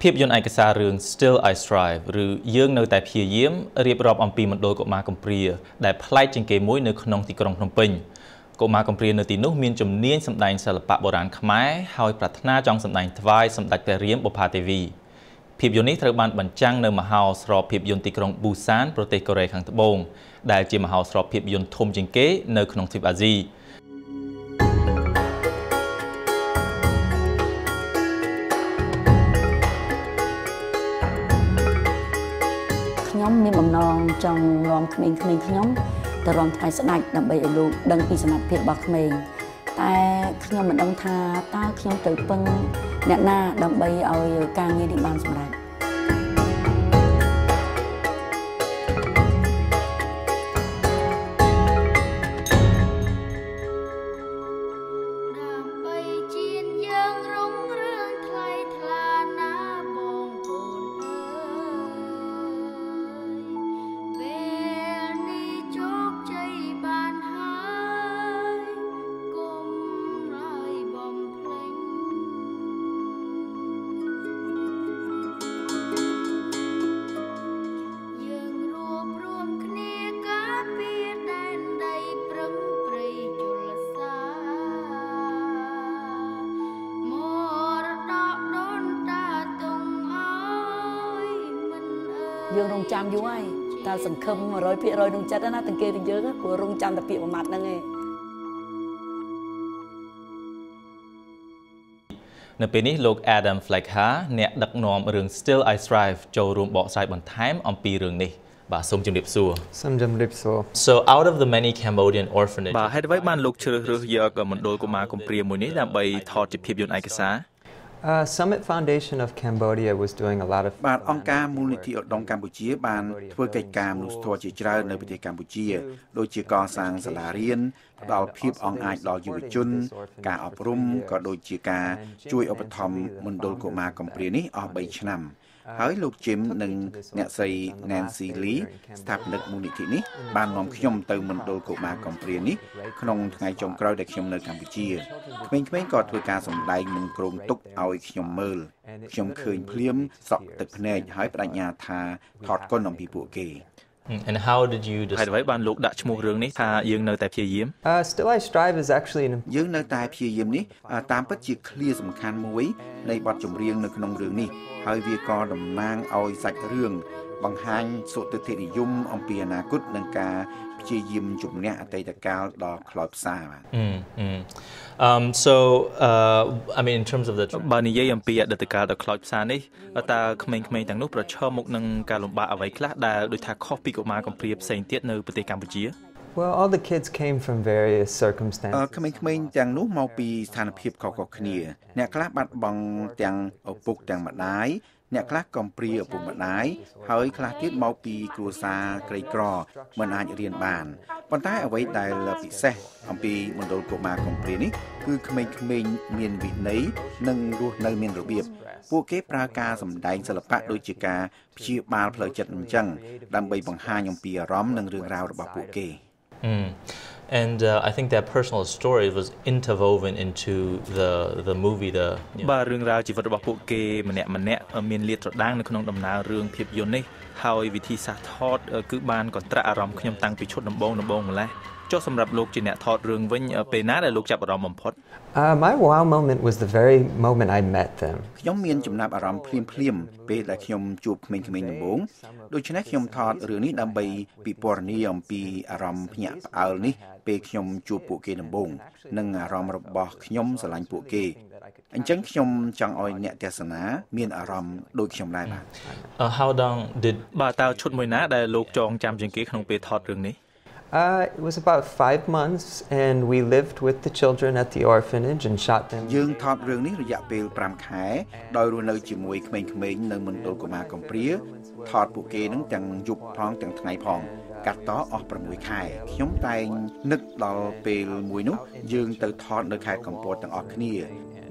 ភាពយន្តឯកសាររឿង Still I Strive ឬយើងនៅតែព្យាយាមរៀបរាប់អំពីមណ្ឌលកុមារកំព្រាដែលប្លែកជាងគេមួយនៅក្នុងទីក្រុងភ្នំពេញកុមារកំព្រានៅទីនោះមានជំនាញសម្ដែងសិល្បៈបុរាណខ្មែរហើយប្រាថ្នាចង់សម្ដែងថ្វាយសម្ដេចព្រះរាមបុប្ផាទេវីភាពយន្តនេះត្រូវបានបញ្ចាំងនៅមហោស្រពភាពយន្តទីក្រុងប៊ូសានប្រទេសកូរ៉េខាងត្បូងដែលជាមហោស្រពភាពយន្តធំជាងគេនៅក្នុងទ្វីបអាស៊ីខ្ញុំមានបំណងចង់នាំក្មេងៗខ្ញុំទៅរំថ្វាយស្ដេចដើម្បីឲ្យលោកដឹងពីសមត្ថភាពរបស់ក្មេងតែខ្ញុំមិនដឹងថាតើខ្ញុំទៅពឹងអ្នកណាដើម្បីឲ្យការងារនេះបានសម្រេចយើងរងចាំយូរហើយតែសង្ឃឹម 100% ក្នុងចិត្តណាទាំងគេទាំងយើងព្រោះរងចាំតែពាក្យមួយម៉ាត់ហ្នឹងឯងនៅពេលនេះលោក Adam Flekha អ្នកដឹកនាំរឿង Still I Strive ចូលរួមបកស្រាយបន្ថែមអំពីរឿងនេះបាទសូមជម្រាបសួរសូមជម្រាបសួរ So out of the many Cambodian orphanages បាទហេតុអ្វីបានលោកជ្រើសរើសយកមណ្ឌលកុមារកំព្រាមួយនេះដើម្បីថតជាភាពយន្តឯកសារ Summit Foundation of Cambodia was doing a lot of បាទអង្គការមូលនិធិឧត្តមកម្ពុជាបានធ្វើកិច្ចការមនុស្សធម៌ជាច្រើននៅប្រទេសកម្ពុជាដូចជាកសាងសាលារៀនផ្ដល់ភាពអង់អាចដល់យុវជនការអប់រំក៏ដូចជាការជួយឧបត្ថម្ភមណ្ឌលកុមារកំព្រានេះអស់3ឆ្នាំហើយលោកជីមនិងអ្នកស្រី Nancy Lee ស្ថាបនិកមូលនិធិនេះបាននាំខ្ញុំទៅមណ្ឌលកុមារកំព្រានេះក្នុងថ្ងៃចុងក្រោយដែលខ្ញុំនៅកម្ពុជាក្មេងៗក៏ធ្វើការសម្ដែងនិងគ្រោងទុកឲ្យខ្ញុំមើលខ្ញុំឃើញភ្លាមស្រក់ទឹកភ្នែកហើយបដិញ្ញាថាថតកុនអំពីពួកគេ And how did you ហេតុអ្វីបានលោកដាក់ឈ្មោះរឿងនេះថាយើងនៅតែព្យាយាម Still I Strive is actually an យើងនៅតែព្យាយាមនេះតាមពិតជាឃ្លាសំខាន់មួយនៃបទចម្រៀងនៅក្នុងរឿងនេះហើយវាក៏តំណាងឲ្យសាច់រឿងបង្ហាញសុទិដ្ឋិនិយមអំពីអនាគតនិងការព្យាយាមជំនះអតីតកាលដ៏ខ្លោចផ្សាបាទ So I mean in terms of the បើនិយាយអំពីអតីតកាលដ៏ខ្លោចផ្សានេះតើក្មេងៗទាំងនោះប្រឈមមុខនឹងការលំបាកអ្វីខ្លះដែលដូចថាខុសពីកុមារកំព្រាផ្សេងទៀតនៅប្រទេសកម្ពុជា Well, all the kids came from various circumstances. ក្មេងៗទាំងនោះមកពីស្ថានភាពខុសៗគ្នាអ្នកខ្លះបាត់បង់ទាំងឪពុកទាំងម្ដាយអ្នកខ្លះកំព្រាឪពុកម្ដាយហើយខ្លះទៀតមកពីគ្រួសារក្រីក្រមិនអាចរៀនបានប៉ុន្តែអ្វីដែលពិសេសអំពីមណ្ឌលកុមារកំព្រានេះគឺក្មេងៗមានវិន័យនិងរស់នៅមានរបៀបពួកគេប្រើការសម្ដែងសិល្បៈដូចជាការព្យាបាលផ្លូវចិត្តអញ្ចឹងដើម្បីបង្ហាញអំពីអារម្មណ៍និងរឿងរ៉ាវរបស់ពួកគេ And I think their personal story was interwoven into the movie the បាទរឿងរ៉ាវជីវិតរបស់ពួកគេម្នាក់ៗមានលាតត្រដាងនៅក្នុងដំណើររឿងភាពយន្តនេះហើយវិធីសាស្ត្រថតគឺបានកន្ត្រាក់អារម្មណ៍ខ្ញុំតាំងពីឈុតដំបូងម្ល៉េះចុះសម្រាប់លោកជាអ្នកថតរឿងវិញពេលណាដែលលោកចាប់អារម្មណ៍បំផុត My wow moment was the very moment I met them ខ្ញុំមានចំណាប់អារម្មណ៍ភ្លាមៗពេលដែលខ្ញុំជួបក្មេងៗដំបូងដូច្នេះខ្ញុំថតរឿងនេះដើម្បីពិពណ៌នាអំពីអារម្មណ៍ភ្ញាក់ផ្អើលនេះពេលខ្ញុំជួបពួកគេដំបូងនិងអារម្មណ៍របស់ខ្ញុំស្រឡាញ់ពួកគេអញ្ចឹងខ្ញុំចង់ឲ្យអ្នកទស្សនាមានអារម្មណ៍ដូចខ្ញុំដែរបាទ How long did បាទតើឈុតមួយណាដែលលោកចងចាំជាងគេក្នុងពេលថតរឿងនេះ It was about 5 months and we lived with the children at the orphanage and shot them. យើងថតរឿងនេះរយៈពេល5ខែដោយរស់នៅជាមួយក្មេងៗនៅមណ្ឌលកុមារកំព្រាថតពួកគេនឹងទាំងយប់ផងទាំងថ្ងៃផងកាត់តអស់6ខែខ្ញុំតែងនឹកដល់ពេលមួយនោះយើងទៅថតនៅខេត្តកំពតទាំងអស់គ្នា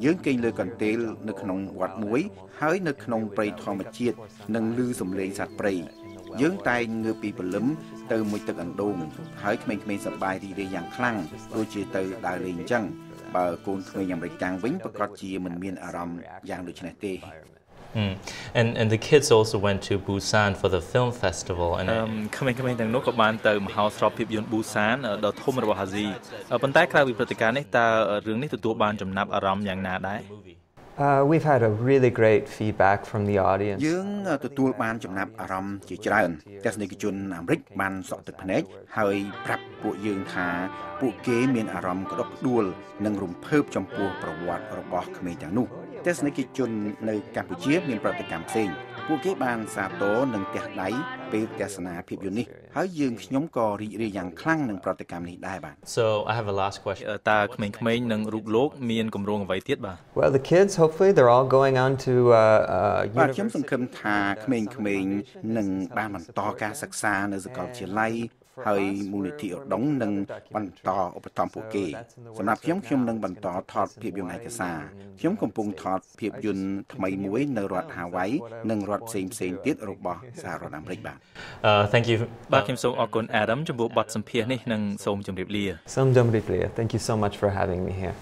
យើងគេងលើកន្ទេលនៅក្នុងវត្តមួយហើយនៅក្នុងព្រៃធម្មជាតិនិងឮសំឡេងសត្វព្រៃយើងតែងងើបពីព្រលឹមទៅមួយទឹកអណ្ដូងហើយក្មេងៗសប្បាយរីករាយយ៉ាងខ្លាំងដូចជាទៅដើរលេងអញ្ចឹងបើកូនក្មេងអាមេរិកកាំងវិញប្រកាសជាមិនមានអារម្មណ៍យ៉ាងដូចនេះទេ And the kids also went to Busan for the film festival, and ក្មេងៗទាំងនោះក៏បានទៅមហោស្រពភាពយន្តប៊ូសានដ៏ធំរបស់អាស៊ីប៉ុន្តែក្រៅពីព្រឹត្តិការណ៍នេះតើរឿងនេះទទួលបានចំណាប់អារម្មណ៍យ៉ាងណាដែរ? We've had a really great feedback from the audience. យើងទទួលបានចំណាប់អារម្មណ៍ជាច្រើនទស្សនិកជនអាមេរិកបានសក់ទឹកភ្នែកហើយប្រាប់ពួកយើងថាពួកគេមានអារម្មណ៍ក្តុកក្តួលនិងរំភើបចំពោះប្រវត្តិរបស់ក្មេងទាំងនោះ។ ទស្សនិកជននៅកម្ពុជាមានប្រតិកម្មផ្សេងពួកគេបានសាទរនិងទះដៃពេលទស្សនាភាពយន្តនេះហើយយើងខ្ញុំក៏រីករាយយ៉ាងខ្លាំងនឹងប្រតិកម្មនេះដែរបាទ។ So I have a last question. តើក្មេងៗនិងរូបលោកមានគម្រោងអ្វីទៀតបាទ? Well, the kids, hopefully they're all going on to បាទខ្ញុំសង្ឃឹមថាក្មេងៗនឹងបានបន្តការសិក្សានៅសាកលវិទ្យាល័យហើយមូលនិធិឧដុង្គនឹងបន្តឧបត្ថម្ភពួកគេ។ សម្រាប់ខ្ញុំខ្ញុំនឹងបន្តថតភាពយន្តឯកសារ។ខ្ញុំកំពុងថតភាពយន្តថ្មីមួយនៅរដ្ឋហាវ៉ៃនិងរដ្ឋផ្សេងផ្សេងទៀតរបស់សហរដ្ឋអាមេរិកបាទ។ Thank you. បាទខ្ញុំសូមអរគុណ Adam ចំពោះបទសម្ភាសន៍នេះនិងសូមជម្រាបលា។ សូមជម្រាបលា។ Thank you so much for having me here.